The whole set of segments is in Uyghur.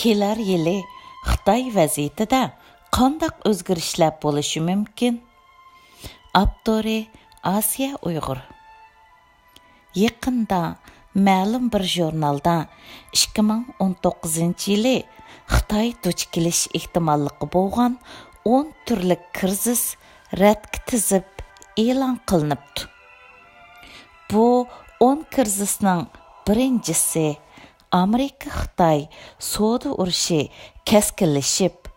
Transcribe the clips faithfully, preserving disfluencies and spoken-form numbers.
كېلەر يىلى خىتاي ۋەزىيىتىدە قانداق ئۆزگىرىشلەر بولۇشى مۇمكىن؟ ئاپتورى: ئاسىيە ئۇيغۇر. يېقىندا مەلۇم بىر ژۇرنالدا ئىككى مىڭ ئون توققۇزىنچى يىلى خىتاي دۇچ كېلىش ئېھتىماللىقى بولغان ئون تۈرلۈك كىرىزىس رەتكە تىزىپ ئېلان قىلىنىپتۇ. بۇ ئون كىرىزىسنىڭ بىرىنچىسى، ئامېرىكا-خىتاي سودا ئۇرۇشى كەسكىنلىشىپ،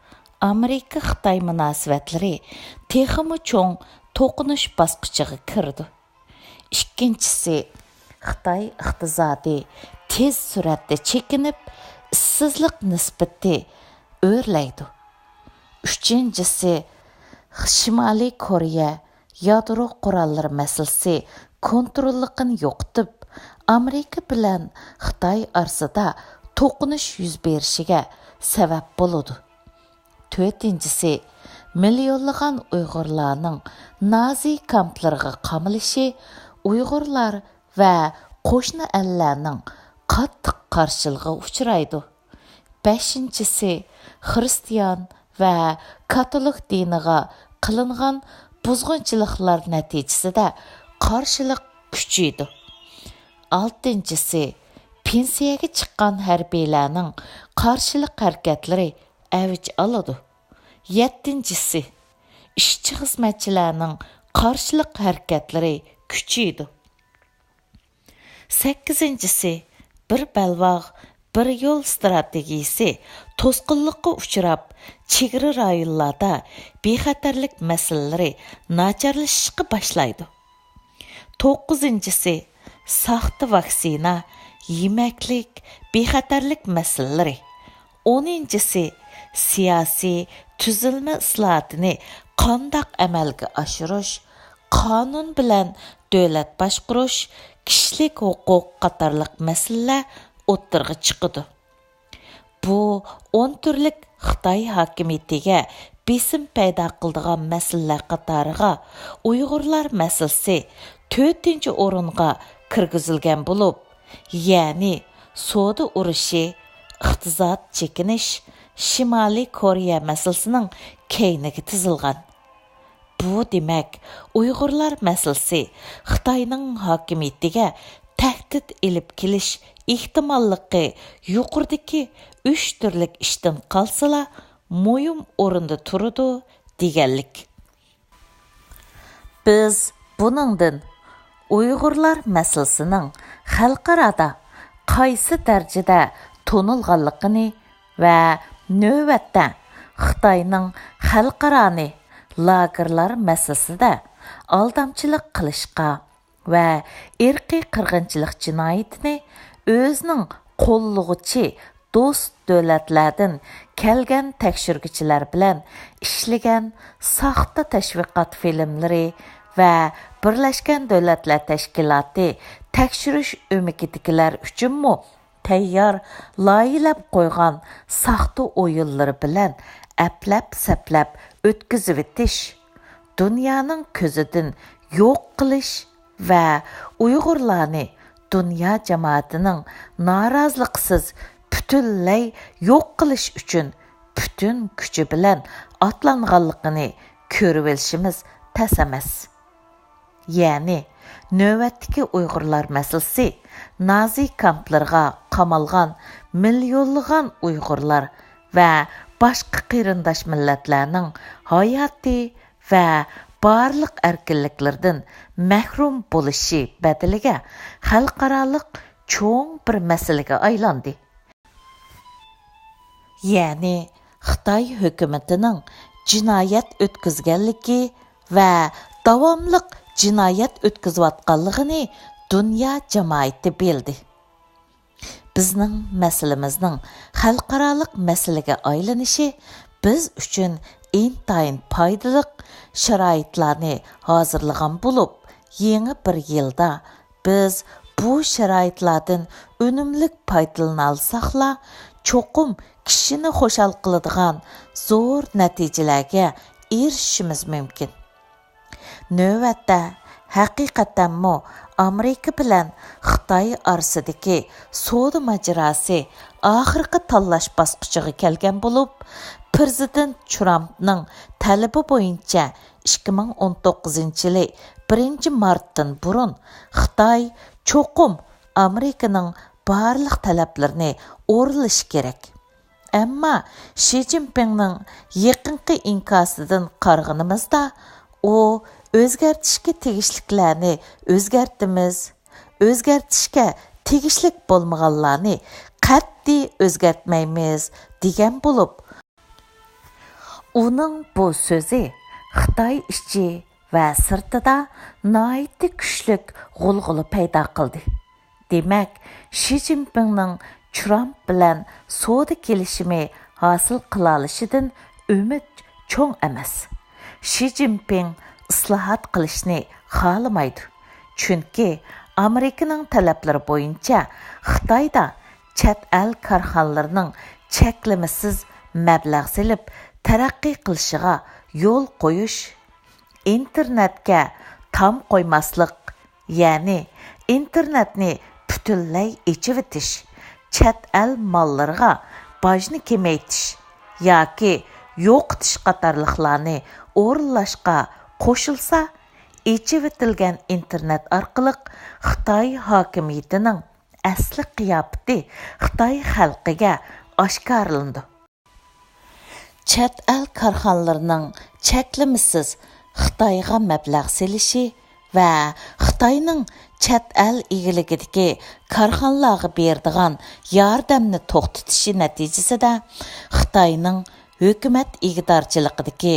ئامېرىكا-خىتاي مۇناسىۋەتلىرى تېخىمۇ چوڭ توقۇنۇش باسقۇچىغا كىرىدۇ. ئىككىنچىسى، خىتاي ئىقتىسادى تېز سۈرئەتتە چېكىنىپ، ئىشسىزلىق نىسبىتى ئۆرلەيدۇ. ئۈچىنچىسى، شىمالىي كورېيە يادرو قوراللىرى مەسىلىسى كونتروللۇقىنى يوقىتىپ، ئامېرىكا بىلەن خىتاي ئارىسىدا توقۇنۇش يۈز بېرىشىگە سەۋەب بولىدۇ. تۆتىنچىسى، مىليونلىغان ئۇيغۇرلارنىڭ نازى كامپلىرىغا قامىلىشى ئۇيغۇرلار ۋە قوشنا ئەللەرنىڭ قاتتىق قارشىلىقىغا ئۇچرايدۇ. بەشىنچىسى، خىرىستىيان ۋە كاتولىك دىنىغا قىلىنغان بۇزغۇنچىلىقلار نەتىجىسىدە قارشىلىق كۈچىيىدۇ. ئالتىنچىسى، پېنسىيەگە چىققان ھەربىيلەرنىڭ قارشىلىق ھەرىكەتلىرى ئەۋج ئالىدۇ. يەتتىنچىسى، ئىشچى-خىزمەتچىلەرنىڭ قارشىلىق ھەرىكەتلىرى كۈچىيىدۇ. سەككىزىنچىسى، بىر بەلباغ، بىر يول ئىستراتېگىيىسى توسقۇنلۇققا ئۇچراپ، چېگرا رايونلاردا بىخەتەرلىك مەسىلىلىرى ناچارلىشىشقا باشلايدۇ. توققۇزىنچىسى، ساختا ۋاكسىنا، يېمەكلىك، بىخەتەرلىك مەسىلىلىرى. ئونىنچىسى، سىياسىي تۈزۈلمە ئىسلاھاتىنى قانداق ئەمەلگە ئاشۇرۇش، قانۇن بىلەن دۆلەت باشقۇرۇش، كىشىلىك ھوقۇق قاتارلىق مەسىلىلەر ئوتتۇرىغا چىقىدۇ. بۇ ئون تۈرلۈك خىتاي ھاكىمىيىتىگە بېسىم پەيدا قىلىدىغان مەسىلىلەر قاتارىغا ئۇيغۇرلار مەسىلىسى تۆتىنچى ئورۇنغا كىرگۈزۈلگەن بولۇپ، يەنى سودا ئۇرۇشى، ئىقتىساد چېكىنىش، شىمالىي كورېيە مەسىلىسىنىڭ كەينىگە تىزىلغان. بۇ دېمەك، ئۇيغۇرلار مەسىلىسى خىتاينىڭ ھاكىمىيىتىگە تەھدىت ئېلىپ كېلىش ئېھتىماللىقى يۇقىرىدىكى ئۈچ تۈرلۈك ئىشتىن قالسىلا، مۇھىم ئورۇندا تۇرىدۇ دېگەنلىك. بىز بۇنىڭدىن ئۇيغۇرلار مەسىلىسىنىڭ خەلقئارادا قايسى دەرىجىدە تونۇلغانلىقىنى ۋە نۆۋەتتە خىتاينىڭ خەلقئارانى لاگېرلار مەسىلىسىدە ئالدامچىلىق قىلىشقا ۋە ئىرقىي قىرغىنچىلىق جىنايىتىنى ئۆزىنىڭ قوللىغۇچى دوست دۆلەتلەردىن كەلگەن تەكشۈرگۈچىلەر بىلەن ئىشلىگەن ساختا تەشۋىقات فىلىملىرى ۋە بىرلەشكەن دۆلەتلەر تەشكىلاتى تەكشۈرۈش ئۆمىكىدىكىلەر ئۈچۈنمۇ تەييار لايىھەلەپ قويغان ساختا ئويۇنلىرى بىلەن ئەپلەپ-سەپلەپ ئۆتكۈزۈۋېتىش، دۇنيانىڭ كۆزىدىن يوق قىلىش ۋە ئۇيغۇرلارنى دۇنيا جامائىتىنىڭ نارازىلىقىسىز پۈتۈنلەي يوق قىلىش ئۈچۈن پۈتۈن كۈچى بىلەن ئاتلانغانلىقىنى كۆرۈۋېلىشىمىز تەس ئەمەس. يەنى، نۆۋەتتىكى ئۇيغۇرلار مەسىلىسى نازى كامپلىرىغا قامالغان مىليونلىغان ئۇيغۇرلار ۋە باشقا قېرىنداش مىللەتلەرنىڭ ھاياتىي ۋە بارلىق ئەركىنلىكلىرىدىن مەھرۇم بولۇشى بەدىلىگە خەلقئارالىق چوڭ بىر مەسىلىگە ئايلاندى. يەنى خىتاي ھۆكۈمىتىنىڭ جىنايەت ئۆتكۈزگەنلىكى ۋە داۋاملىق جىنايەت ئۆتكۈزۈۋاتقانلىقىنى دۇنيا جامائىتى بىلدى. بىزنىڭ مەسىلىمىزنىڭ خەلقئارالىق مەسىلىگە ئايلىنىشى بىز ئۈچۈن ئىنتايىن پايدىلىق شارائىتلارنى ھازىرلىغان بولۇپ، يېڭى بىر يىلدا بىز بۇ شارائىتلاردىن ئۈنۈملۈك پايدىلىنالىساقلا، چوقۇم كىشىنى خۇشال قىلىدىغان زور نەتىجىلەرگە ئېرىشىشىمىز مۇمكىن. نۆۋەتتە، ھەقىقەتەنمۇ ئامېرىكا بىلەن خىتاي ئارىسىدىكى سودا ماجىراسى ئاخىرقى تاللاش باسقۇچىغا كەلگەن بولۇپ، پىرېزىدېنت ترامپنىڭ تەلىپى بويىچە ئىككى مىڭ ئون توققۇزىنچى يىلى بىرىنچى مارتتىن بۇرۇن خىتاي چوقۇم ئامېرىكىنىڭ بارلىق تەلەپلىرىنى ئورۇنلىشى كېرەك. ئەمما شى جىنپىڭنىڭ يېقىنقى ئىنكاسىدىن قارىغىنىمىزدا، ئۇ ئۆزگەرتىشكە تېگىشلىكلەرنى ئۆزگەرتىمىز، ئۆزگەرتىشكە تېگىشلىك بولمىغانلارنى قەتئىي ئۆزگەرتمەيمىز، دېگەن بولۇپ، ئۇنىڭ بۇ سۆزى خىتاي ئىچى ۋە سىرتىدا ناھايىتى كۈچلۈك غۇلغۇلا پەيدا قىلدى. دېمەك، شى جىنپىڭنىڭ ترامپ بىلەن سودا كېلىشىمى ھاسىل قىلالىشىدىن ئۈمىد چوڭ ئەمەس. شى جىنپىڭ ئىسلاھات قىلىشنى خالىمايدۇ. چۈنكى ئامېرىكىنىڭ تەلەپلىرى بويىچە خىتايدا چەت ئەل كارخانىلىرىنىڭ چەكلىمىسىز مەبلەغ سېلىپ تەرەققىي قىلىشىغا يول قويۇش، ئىنتېرنېتكە تام قويماسلىق، يەنى ئىنتېرنېتنى پۈتۈنلەي ئېچىۋېتىش، چەت ئەل ماللىرىغا باجنى كېمەيتىش ياكى يوقىتىش قاتارلىقلارنى ئورۇنلاشقا قوشۇلسا، ئېچىۋېتىلگەن ئىنتېرنېت ئارقىلىق خىتاي ھاكىمىيىتىنىڭ ئەسلى قىياپىتى خىتاي خەلقىگە ئاشكارىلىنىدۇ. چەت ئەل كارخانىلىرىنىڭ چەكلىمىسىز خىتايغا مەبلەغ سېلىشى ۋە خىتاينىڭ چەت ئەل ئىگىلىكىدىكى كارخانىلارغا بېرىدىغان ياردەمنى توختىتىشى نەتىجىسىدە، خىتاينىڭ ھۆكۈمەت ئىگىدارچىلىقىدىكى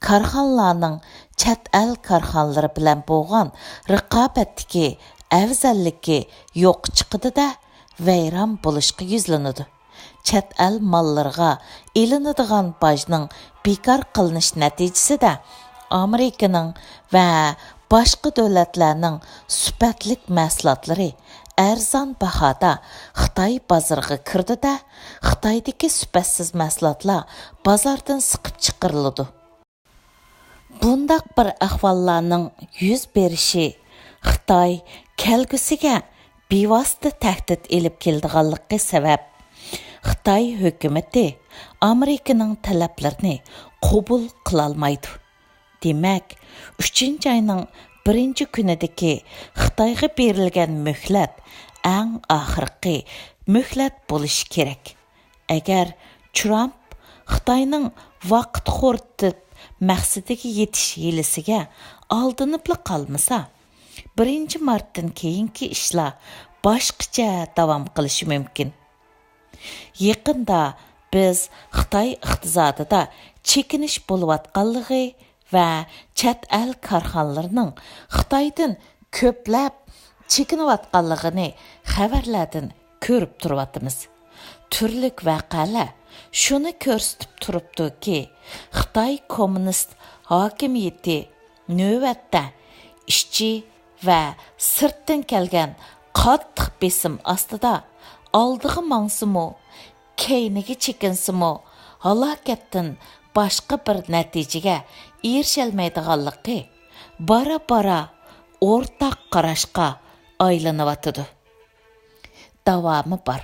كارخانىلارنىڭ چەت ئەل كارخانىلىرى بىلەن بولغان رىقابەتتىكى ئەۋزەللىكى يوققا چىقىدۇ-دە، ۋەيران بولۇشقا يۈزلىنىدۇ. چەت ئەل ماللىرىغا ئېلىنىدىغان باجنىڭ بىكار قىلىنىش نەتىجىسىدە، ئامېرىكىنىڭ ۋە باشقا دۆلەتلەرنىڭ سۈپەتلىك مەھسۇلاتلىرى ئەرزان باھادا خىتاي بازىرىغا كىرىدۇ-دە، خىتايدىكى سۈپەتسىز مەھسۇلاتلار بازاردىن سىقىپ چىقىرىلىدۇ. بۇنداق بىر ئەھۋاللارنىڭ يۈز بېرىشى خىتاي كەلگۈسىگە بىۋاسىتە تەھدىت ئېلىپ كېلىدىغانلىقى سەۋەب، خىتاي ھۆكۈمىتى ئامېرىكىنىڭ تەلەپلىرىنى قوبۇل قىلالمايدۇ. دېمەك، ئۈچىنچى ئاينىڭ بىرىنچى كۈنىدىكى خىتايغا بېرىلگەن مۆھلەت ئەڭ ئاخىرقى مۆھلەت بولۇشى كېرەك. ئەگەر ترامپ خىتاينىڭ ۋاقىت خورىتىپ مەقسىتىگە يېتىش ھىيلىسىگە ئالدىنىپلا قالمىسا، بىرىنچى مارتتىن كېيىنكى ئىشلار باشقىچە داۋام قىلىشى مۇمكىن. يېقىندا بىز خىتاي ئىقتىسادىدا چېكىنىش بولۇۋاتقانلىقى ۋە چەت ئەل كارخانىلىرىنىڭ خىتايدىن كۆپلەپ چېكىنىۋاتقانلىقىنى خەۋەرلەردىن كۆرۈپ تۇرۇۋاتىمىز. تۈرلۈك ۋەقەلەر شۇنى كۆرسىتىپ تۇرۇپتۇكى، خىتاي كوممۇنىست ھاكىمىيىتى نۆۋەتتە ئىچى ۋە سىرتتىن كەلگەن قاتتىق بېسىم ئاستىدا ئالدىغا ماڭسىمۇ، كەينىگە چېكىنسىمۇ، ھالاكەتتىن باشقا بىر نەتىجىگە ئېرىشەلمەيدىغانلىقى بارا-بارا ئورتاق قاراشقا ئايلىنىۋاتىدۇ. داۋامى بار.